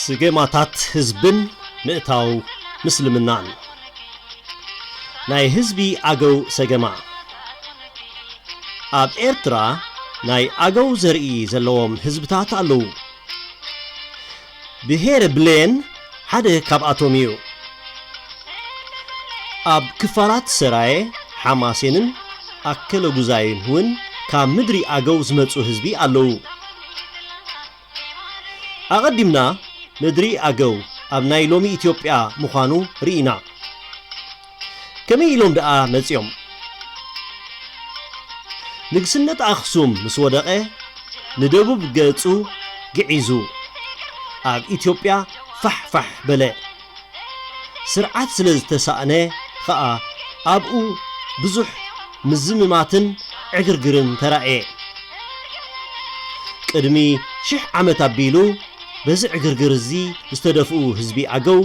ስገማታት ህዝብን ምእታው ምስልምናን። ናይ ህዝቢ ኣገው ሰገማ። ኣብ ኤርትራ ናይ ኣገው ዘርኢ ዘለዎም ህዝብታት ኣለዉ። ብሄረ ብሌን ሓደ ካብኣቶም እዩ። ኣብ ክፋላት ሰራየ፣ ሓማሴንን ኣከለጉዛይን እውን ካብ ምድሪ ኣገው ዝመጹ ህዝቢ ኣለዉ። ኣቐዲምና ምድሪ ኣገው ኣብ ናይ ሎሚ ኢትዮጵያ ምዃኑ ርኢና። ከመይ ኢሎም ደኣ መጺኦም? ንግስነት ኣኽሱም ምስ ወደቐ፣ ንደቡብ ገጹ ግዒዙ ኣብ ኢትዮጵያ ፋሕ ፋሕ በለ። ስርዓት ስለ ዝተሳእነ ኸኣ ኣብኡ ብዙሕ ምዝምማትን ዕግርግርን ተራእየ። ቅድሚ ሽሕ ዓመት ኣቢሉ በዚ ዕግርግር እዚ ዝተደፍኡ ህዝቢ ኣገው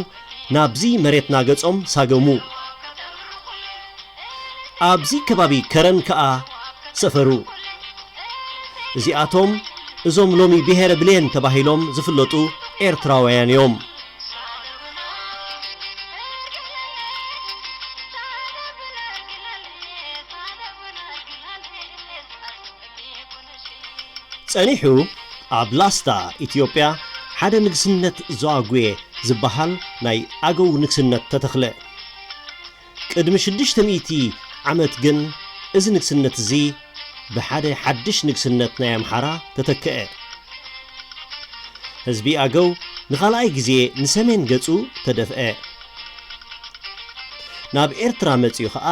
ናብዚ መሬትና ገጾም ሳገሙ። ኣብዚ ከባቢ ከረን ከኣ ሰፈሩ። እዚኣቶም እዞም ሎሚ ብሄረ ብሌን ተባሂሎም ዝፍለጡ ኤርትራውያን እዮም። ጸኒሑ ኣብ ላስታ ኢትዮጵያ ሓደ ንግስነት ዛጉዌ ዝበሃል ናይ ኣገው ንግስነት ተተኽለ። ቅድሚ ሽዱሽተ ሚእቲ ዓመት ግን እዚ ንግስነት እዚ ብሓደ ሓድሽ ንግስነት ናይ ኣምሓራ ተተክአ። ህዝቢ ኣገው ንኻልኣይ ግዜ ንሰሜን ገጹ ተደፍአ። ናብ ኤርትራ መጺኡ ኸኣ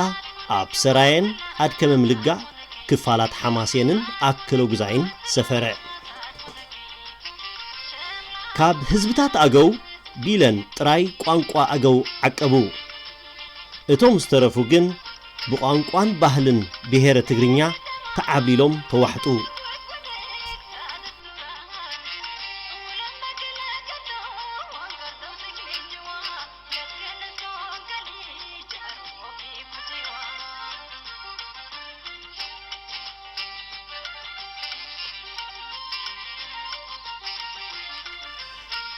ኣብ ሰራየን ኣድከመ ምልጋእ ክፋላት ሓማሴንን ኣከለጉዛይን ሰፈረ። ካብ ህዝብታት ኣገው ቢለን ጥራይ ቋንቋ ኣገው ዓቀቡ። እቶም ዝተረፉ ግን ብቋንቋን ባህልን ብሄረ ትግርኛ ተዓብሊሎም ተዋሕጡ።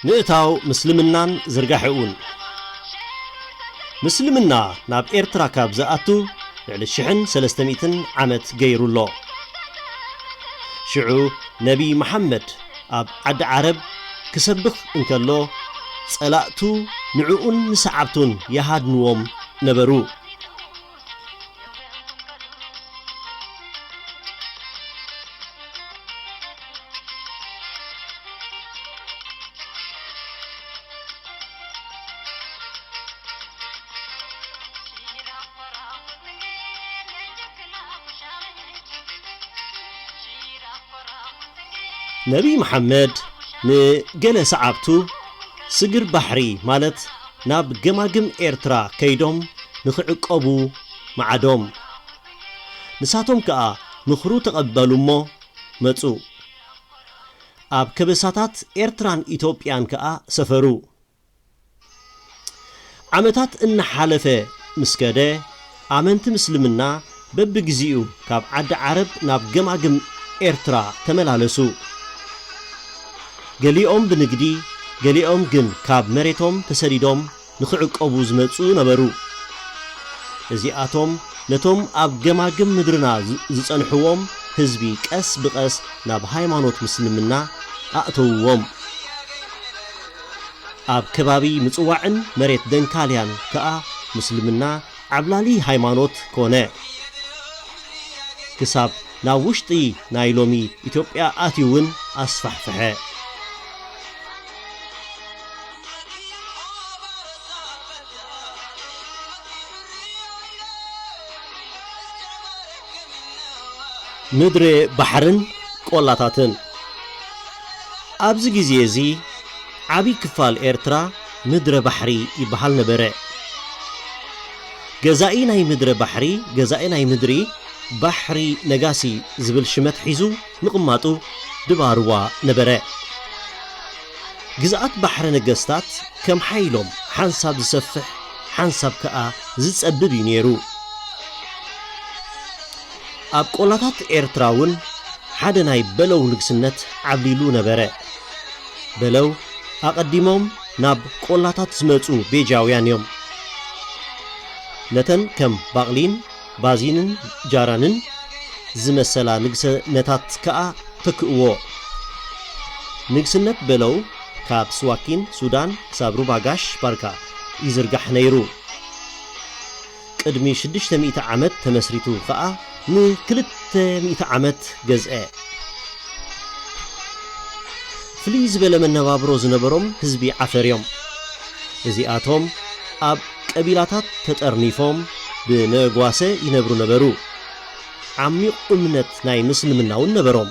ምእታው ምስልምናን ዝርጋሐኡን። ምስልምና ናብ ኤርትራ ካብ ዝኣቱ ልዕሊ ሽሕን ሰለስተ ሚእትን ዓመት ገይሩ ኣሎ። ሽዑ ነቢ መሓመድ ኣብ ዓዲ ዓረብ ክሰብኽ እንከሎ፣ ጸላእቱ ንዕኡን ንሰዓብቱን ይሃድንዎም ነበሩ። ነቢ መሓመድ ንገለ ሰዓብቱ ስግር ባሕሪ፣ ማለት ናብ ገማግም ኤርትራ ከይዶም ንኽዕቀቡ መዓዶም። ንሳቶም ከኣ ምኽሩ ተቐበሉ እሞ መጹ። ኣብ ከበሳታት ኤርትራን ኢትዮጵያን ከኣ ሰፈሩ። ዓመታት እናሓለፈ ምስ ከደ፣ ኣመንቲ ምስልምና በብግዜኡ ካብ ዓዲ ዓረብ ናብ ገማግም ኤርትራ ተመላለሱ። ገሊኦም ብንግዲ፣ ገሊኦም ግን ካብ መሬቶም ተሰዲዶም ንኽዕቀቡ ዝመጹ ነበሩ። እዚኣቶም ነቶም ኣብ ገማግም ምድርና ዝ-፣ ዝጸንሕዎም ህዝቢ ቀስ ብቐስ ናብ ሃይማኖት ምስልምና ኣእተውዎም። ኣብ ከባቢ ምጽዋዕን መሬት ደንካልያን ከኣ ምስልምና ዓብላሊ ሃይማኖት ኮነ። ክሳብ ናብ ውሽጢ ናይ ሎሚ ኢትዮጵያ ኣትዩ እውን ኣስፋሕፍሐ። ምድሪ ባሕርን ቆላታትን። ኣብዚ ግዜ እዚ ዓቢ ክፋል ኤርትራ ምድረ ባሕሪ ይበሃል ነበረ። ገዛኢ ናይ ምድረ ባሕሪ፣ ገዛኢ ናይ ምድሪ ባሕሪ ነጋሲ ዝብል ሽመት ሒዙ ምቕማጡ ድባርዋ ነበረ። ግዝኣት ባሕረ ነገስታት ከም ሓይሎም ሓንሳብ ዝሰፍሕ ሓንሳብ ከኣ ዝጸብብ እዩ ነይሩ። ኣብ ቆላታት ኤርትራ እውን ሓደ ናይ በለው ንግስነት ዓብሊሉ ነበረ። በለው ኣቐዲሞም ናብ ቆላታት ዝመጹ ቤጃውያን እዮም። ነተን ከም ባቕሊን፣ ባዚንን ጃራንን ዝመሰላ ንግስነታት ከኣ ተክእዎ። ንግስነት በለው ካብ ስዋኪን ሱዳን ክሳብ ሩባ ጋሽ ባርካ ይዝርጋሕ ነይሩ። ቅድሚ ሽዱሽተ ሚእቲ ዓመት ተመስሪቱ ከኣ ንክልተ ሚእቲ ዓመት ገዝአ። ፍልይ ዝበለ መነባብሮ ዝነበሮም ህዝቢ ዓፈር እዮም። እዚኣቶም ኣብ ቀቢላታት ተጠርኒፎም ብነጓሰ ይነብሩ ነበሩ። ዓሚቕ እምነት ናይ ምስልምና እውን ነበሮም።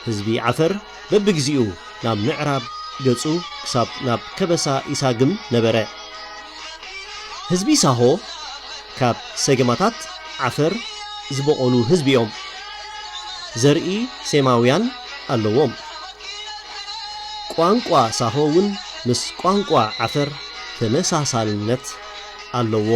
ህዝቢ ዓፈር በብግዚኡ ናብ ምዕራብ ገጹ ክሳብ ናብ ከበሳ ኢሳግም ነበረ። ህዝቢ ሳሆ ካብ ሰገማታት ዓፈር ዝበቖሉ ህዝቢ እዮም። ዘርኢ ሴማውያን ኣለዎም። ቋንቋ ሳሆ እውን ምስ ቋንቋ ዓፈር ተመሳሳልነት ኣለዎ።